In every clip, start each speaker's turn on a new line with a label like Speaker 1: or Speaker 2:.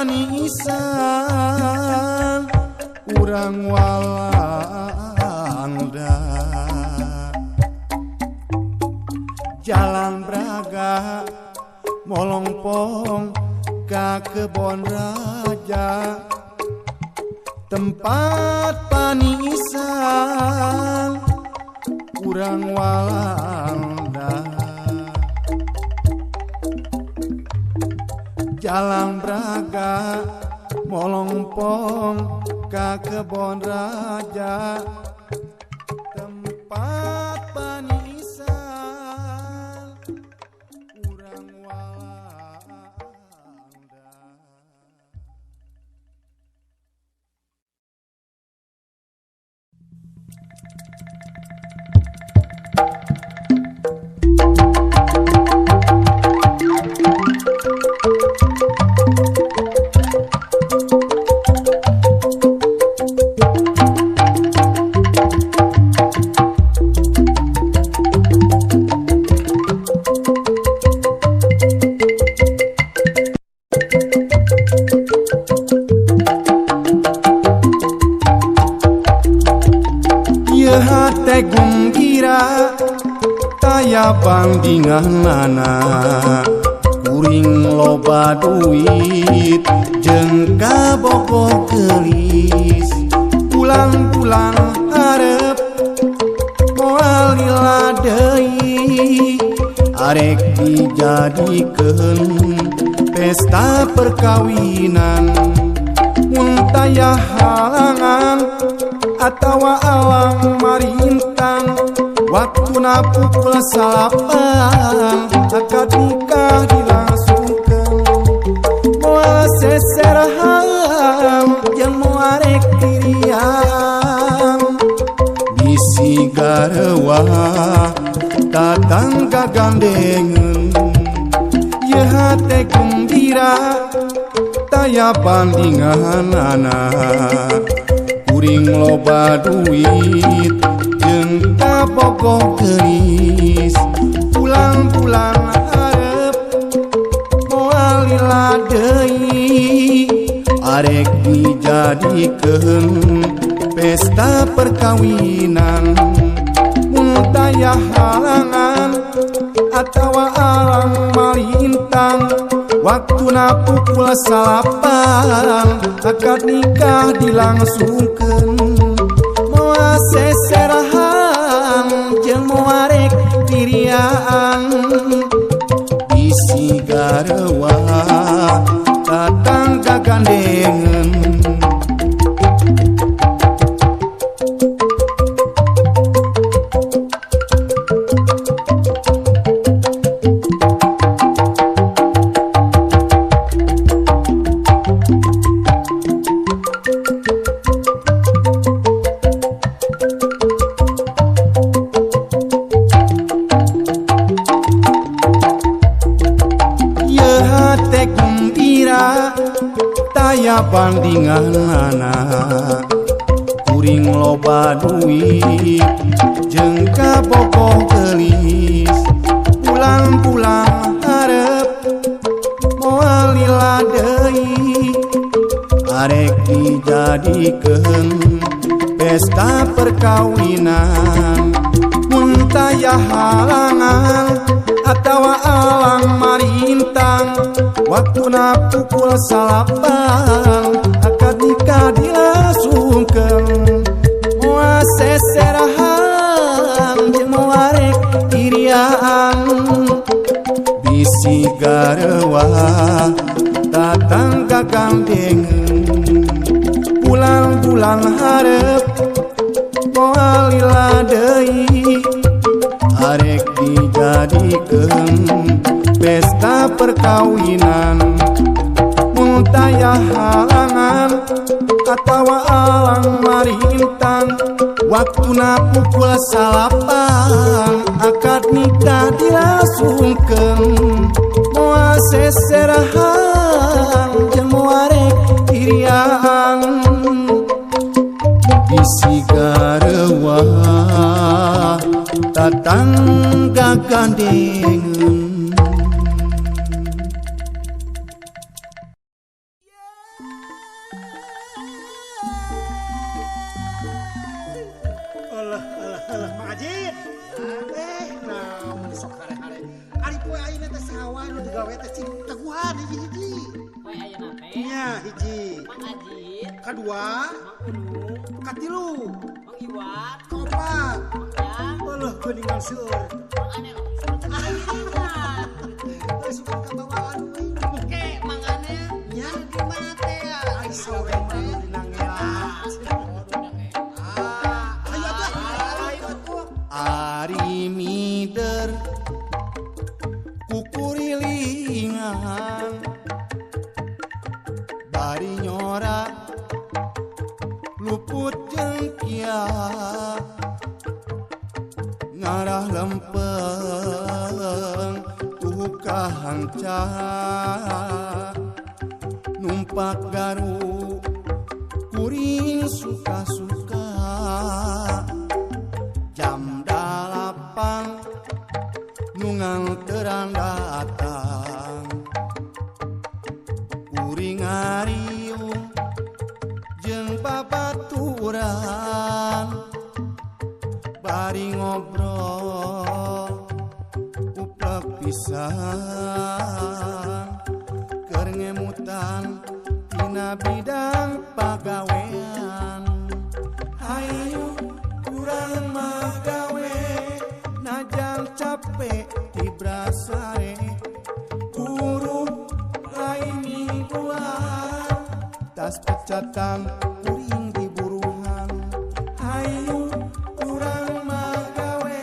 Speaker 1: Paniisan urang Walanda. Jalan Braga molongpong ka kebon raja, tempat paniisan urang Walanda. Jalan Braga molongpong ka kebon raja, tempat paniisan urang Walanda. Ieu hate gumbira taya bandinganana, kuring loba duit jeung kabogoh geulis. Pulang-pulang hareup moal lila deui, arek dijadikeun pesta perkawinan. Mun taya halangan atawa alang marintang, waktuna pukul 9 akad nikah dilangsungkeun. Moal seserahan jeung moal rek tirian, bisi garewah tatangga gandengeun. Ieu hate gumbira taya bandinganana, kuring loba duit jeung kabogoh geulis. Pulang-pulang hareup moal lila deui, arek dijadikeun pesta perkawinan. Mun taya halangan atawa alang malintang, waktuna pukul 9 akad nikah dilangsungkeun. Moal seserahan jeung moal rek tirian, bisi garewah tatangga gandengeun. Taya bandinganana, kuring loba duit jeung kabogoh geulis. Pulang-pulang hareup moal lila deui, arek dijadikeun pesta perkawinan. Mun taya halangan atawa alang marintang, waktuna pukul 9 akad nikah dilangsungkeun. Moal seserahan jeung moal rek tirian, bisi garewah tatangga gandengeun. Pulang-pulang hareup moal lila deui, arek dijadikeun pesta perkawinan. Mun taya halangan atawa alang marintang, waktuna pukul 9 akad nikah dilangsungkeun. Moal seserahan jeung moal rek tirian, bisi garewah tatangga gandengeun.
Speaker 2: Alah, Mang Ajit. Naon sok hare-hare. Ari poe ayeuna teh saha nu digawe teh cing teguhan hiji-hiji.
Speaker 3: Poe ayeuna teh.
Speaker 2: Nya hiji.
Speaker 3: Mang Ajit.
Speaker 2: Kadua,
Speaker 3: Mang Unung,
Speaker 2: katilu,
Speaker 3: Mang Iwan,
Speaker 2: kaopat.
Speaker 3: Mang Jang,
Speaker 2: Eueuh geuningan seueur.
Speaker 3: Mang Anel.
Speaker 2: Geus suka kabawaan we.
Speaker 3: Oke, Mang Anel.
Speaker 2: Nya
Speaker 3: di mana teh?
Speaker 2: Ari sore mah dina ngela. Ah, ayo atuh. Ayo atuh.
Speaker 1: Ari mider kukurilingan bari nyora luput jeung kia ngarah lempeng tuh kahangca numpak garu kuring suka-suka jam 8 nungang terang datang kuring ngariung jeung babaturan bari ngobrol uplek pisan keur ngemutan dina bidang pagawean. Hayu urang mah gawe najan capek dibrasare buruh lain mingguan tas pecatan kuring diburuhan. Hayu urang mah gawe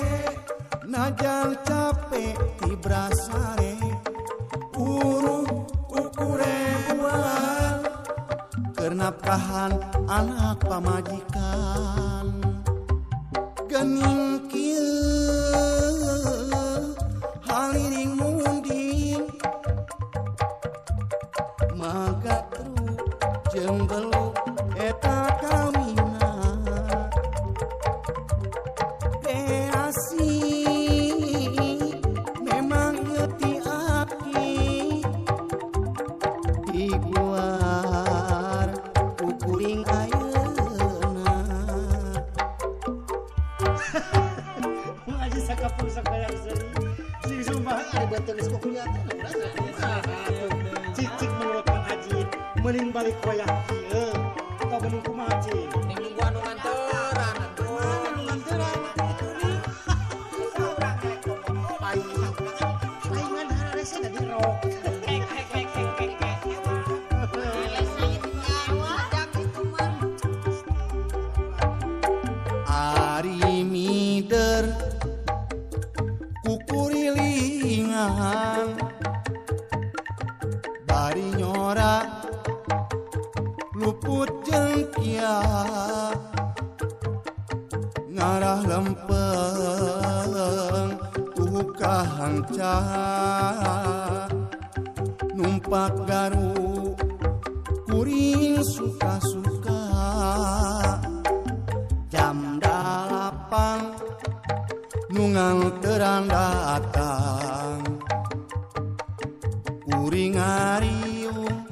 Speaker 1: najan capek dibrasare buruh ukurebuan keur nafkahan anak pamajikan. Gening kieu haliring munding magatru jeung belu eta kawina kreasi memang ngeti aki diguar ku kuring ayeuna.
Speaker 2: Mang Ajit sakapung sakayak seuri. Sing sumpah ari beuteung geus kukuliah teh Cicik menurut Mang Ajit mending balik koyak kieu atau mending kumaha cing?
Speaker 3: Mending nunggu anu nganteran atuh.
Speaker 2: Mana nu nganteran? Paingan hararese da dirok.
Speaker 1: Ari mider kukurilingan bari nyora luput jeung kia ngarah lempeng tuh kahangca numpak garu kuring suka-suka jam 8 nungang terang datang kuring ngariung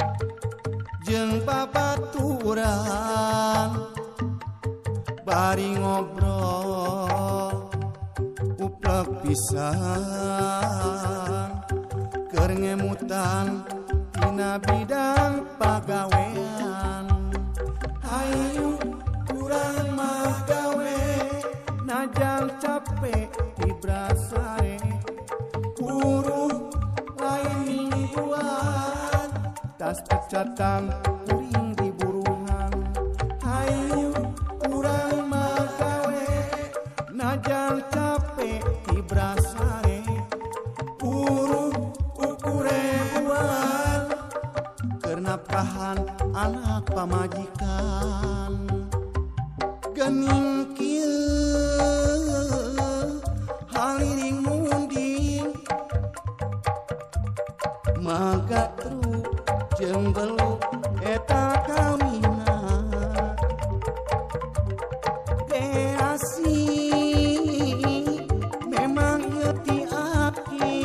Speaker 1: jeung babaturan bari ngobrol uplek pisan keur ngemutan dina bidang pagawean. Hayu urang mah gawe najan capek dibrasare buruh lain mingguan tas pecatan kuring diburuhan. Hayu urang mah gawe najan capek dibrasare buruh ukurebuan keur nafkahan anak pamajikan. Gening kieu haliring munding magatru jeung belu eta kawina kreasi memang ngeti aki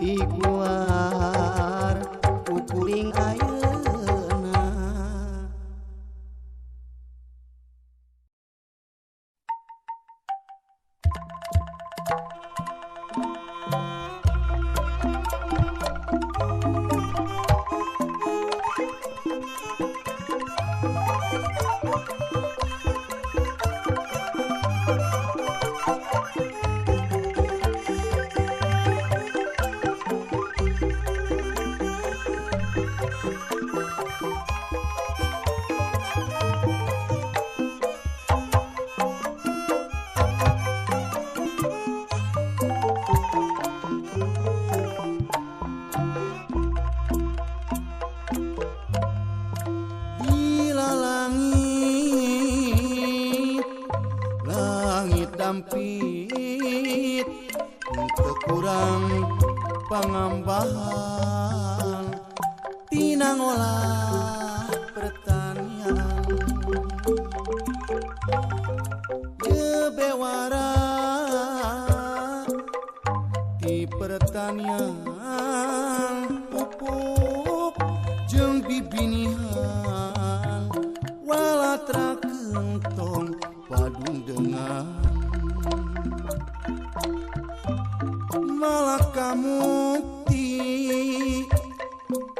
Speaker 1: diguar ku kuring ayeuna. Dampit teu kurang pangambahan tina ngolah pertanian ye bewara ti pertanian pupuk jeung bibinihan walatrakeun tong padundengan malaka mukti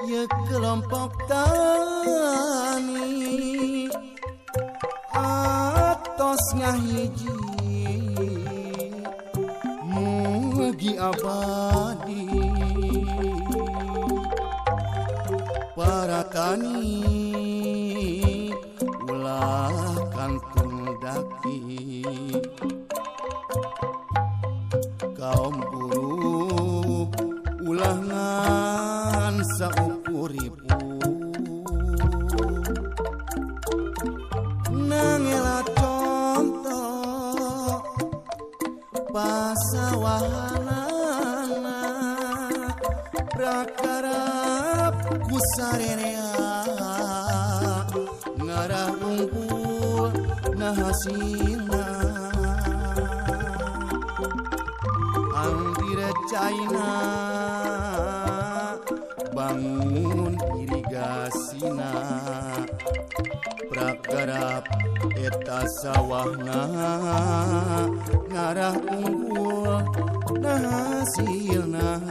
Speaker 1: ye kelompok tani atos ngahiji mugi abadi para tani ulah kantun daki kaum buruh ulah ngan saukur ribu nangela contoh pasawahanana prakarap kusarerea ngarah unggul nah hasilna Anggir China bangun irigasina prakarap eta sawahna ngarah unggul nah hasilna.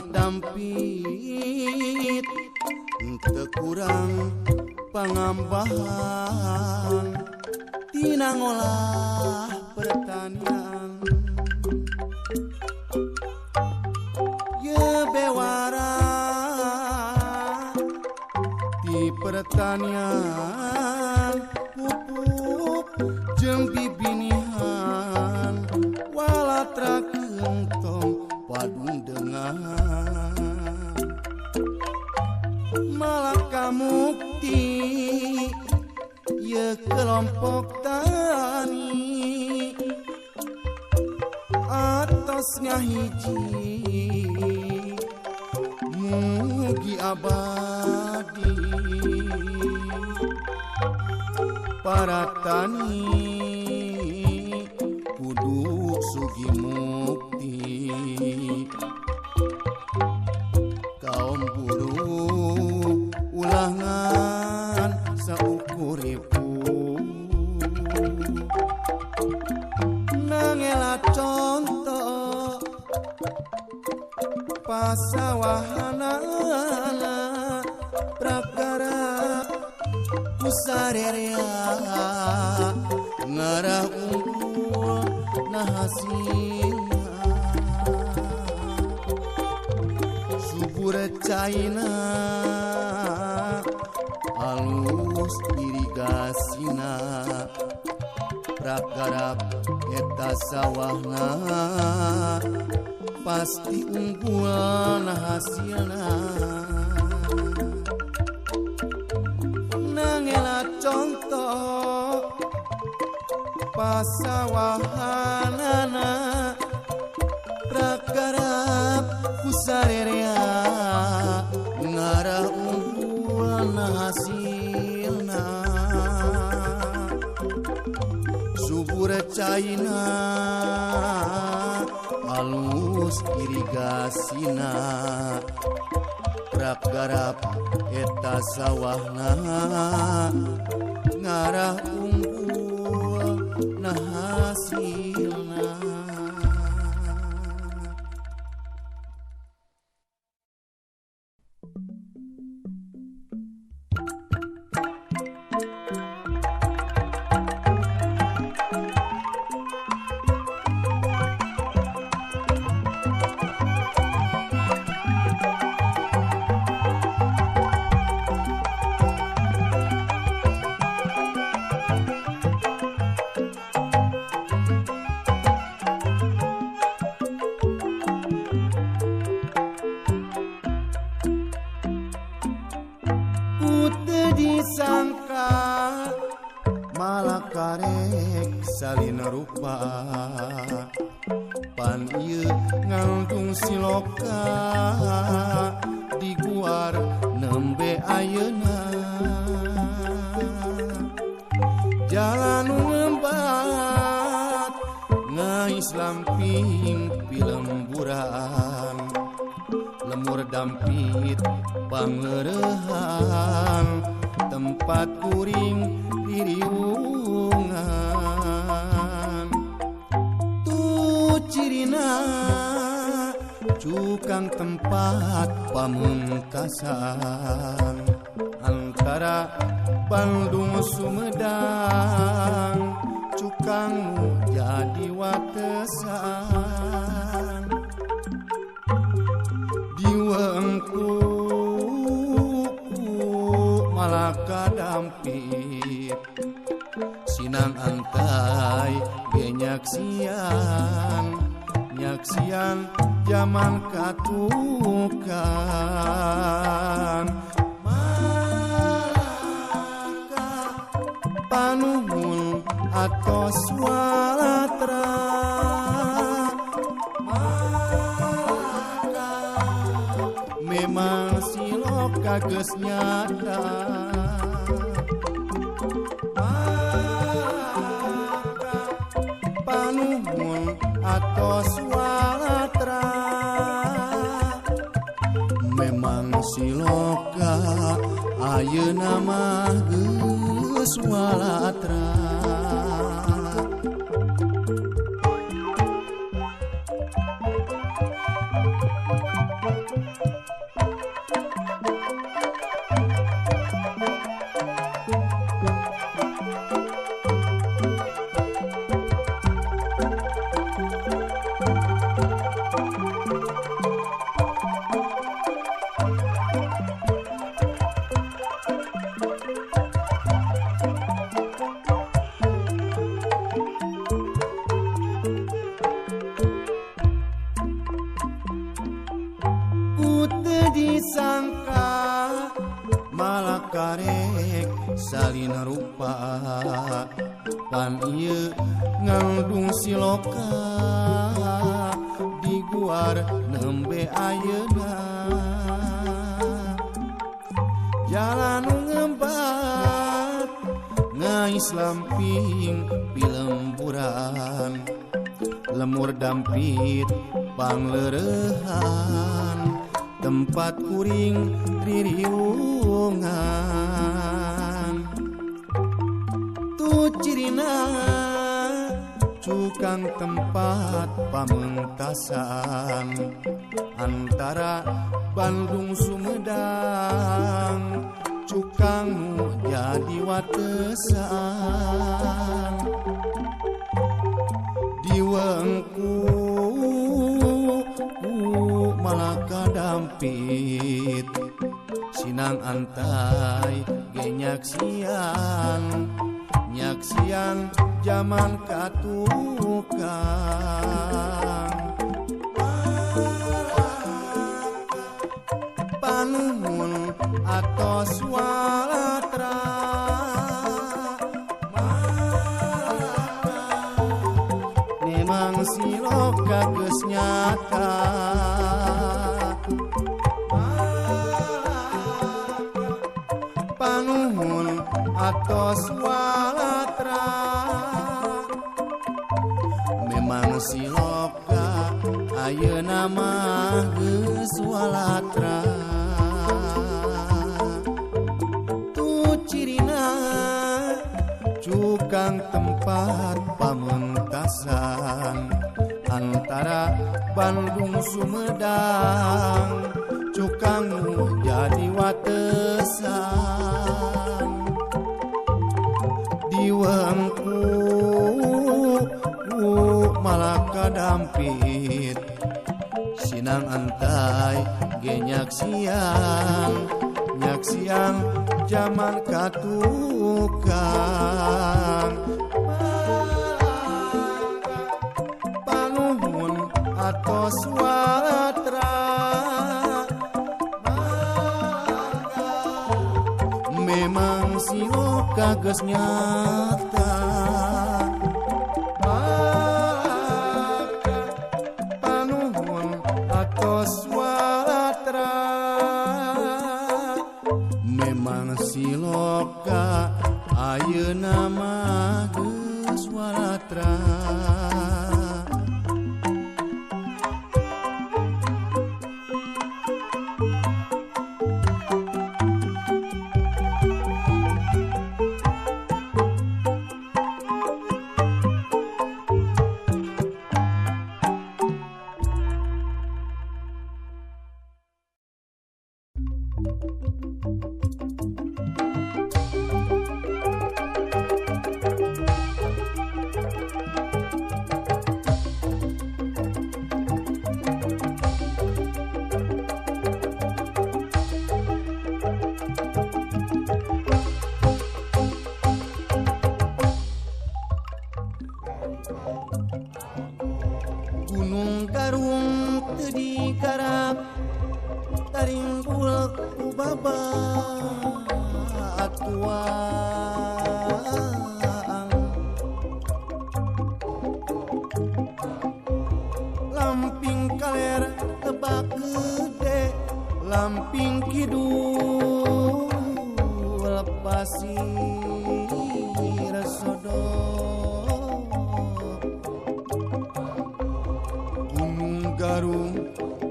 Speaker 1: Dampit teu kurang pangambahan tina ngolah pertanian ye bewara ti pertanian pupuk jeung bibinihan walatrakeun tong padundengan malaka mukti ye kelompok tani atos ngahiji mugi abadi para tani kudu sugi mukti kaum buruh ulah ngan saukur ribu nangela contoh pasawahanana prakara kusarerea ngarah unggul nah hasilna subur China alus irigasina prakarap eta sawahna pasti unggul nah hasilna nangela contoh Pasawahanana Prakarap kusarerea ngarah unggulna hasilna subur caina alus irigasina Prak garap eta sawahna ngarah unggul na hasilna. Disangka malah karek salin rupa pan ieu ngangtung siloka diguar nembe ayeuna jalan ngembat ngais lamping pilemburan lemur dampit pangleurehan tempat kuring diriungan tu cirina cukang tempat pamungkasan antara Bandung Sumedang cukang nu jadi watesan diwengku malaka dampit sinang antai ge nyaksian nyaksian jaman katukang malaka panuhun atos walatra malaka memang siloka geus nyata malaka panuhun atos walatra memang siloka ayeuna mah geus walatra. Disangka malah karek salin rupa pan ieu ngandung siloka diguar nembe ayeuna jalan ngembat ngais lamping pilemburan lemur dampit pangleurehan tempat kuring ririungan tu cirina cukang tempat pamungkasan antara Bandung Sumedang cukang nu jadi watesan diwengku malaka dampit sinang antai ge nyaksian nyaksian jaman katukang panuhun atos walatra malaka Memang siloka geus nyata. Panuhun atos walatra. Memang siloka ayeuna mah geus walatra. Tu cirina cukang tempat pamentasan antara Bandung Sumedang, cukang jadi watesan. Diwengku ku malaka dampit, sinang antai ge nyaksian, nyaksian jaman katukang. Panuhun atos walatra. Memang siloka geus nyata. Panuhun atos walatra. Memang siloka ayeuna mah geus walatra. Gunung Garung teu digarap, taringgul ku babatuang. Lamping kaler tebak gede, lamping kidul pasir sodok. Gunung Garung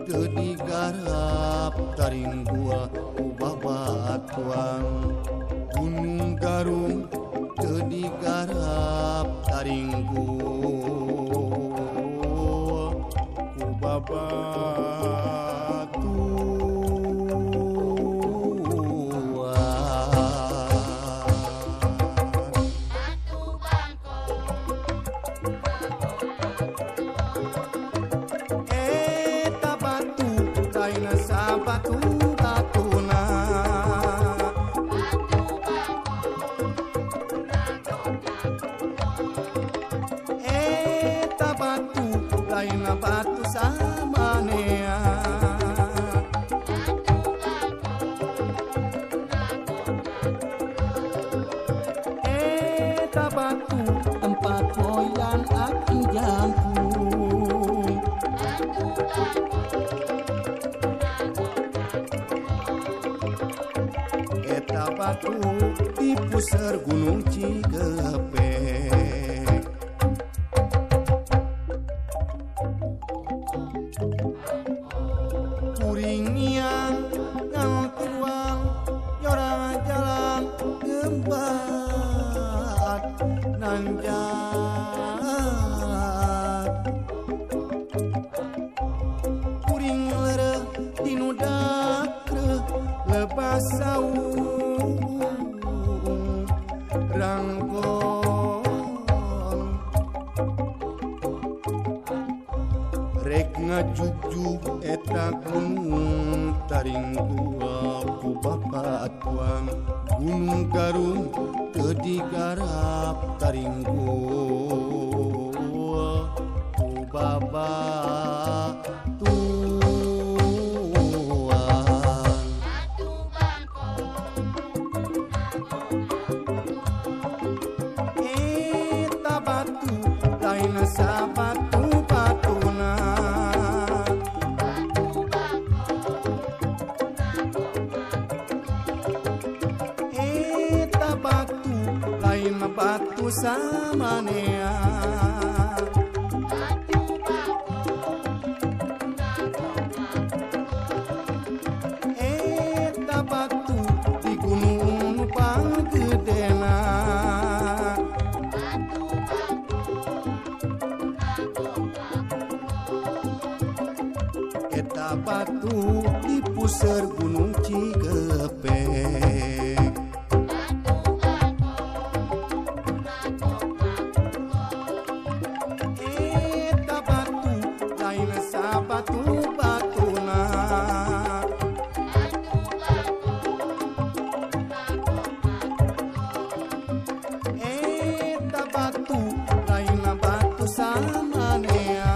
Speaker 1: teu digarap, taringgul ku babatuang. Gunung Garung teu digarap, taringgul ku babatuang. Eta batu lain sabatu batuna. Eta batu lain batu samanea. Eta batu tempat koyan aki jangkung. Eta batu di puseur Gunung Cigepek. Kuring niang ngantuang yorang jalan gembat nanjak. Kuring lereh tinu dakreuh lepas saung rangkong. Rek ngajugjug eta gunung, taringgul ku babatuang. Gunung Garung teu digarap, taringgul ku babatuang. Eta batu lain sabatu. samanea. Eta batu di gunung nu panggedena. Eta batu di puseur Gunung Cigepek. Eta batu lain sabatu batuna. Eta batu lain batu samanea.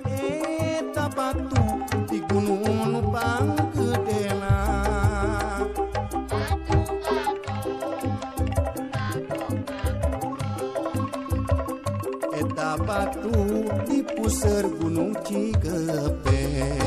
Speaker 1: Eta batu di gunung nu panggedena. Eta batu di puseur Gunung Cigepek.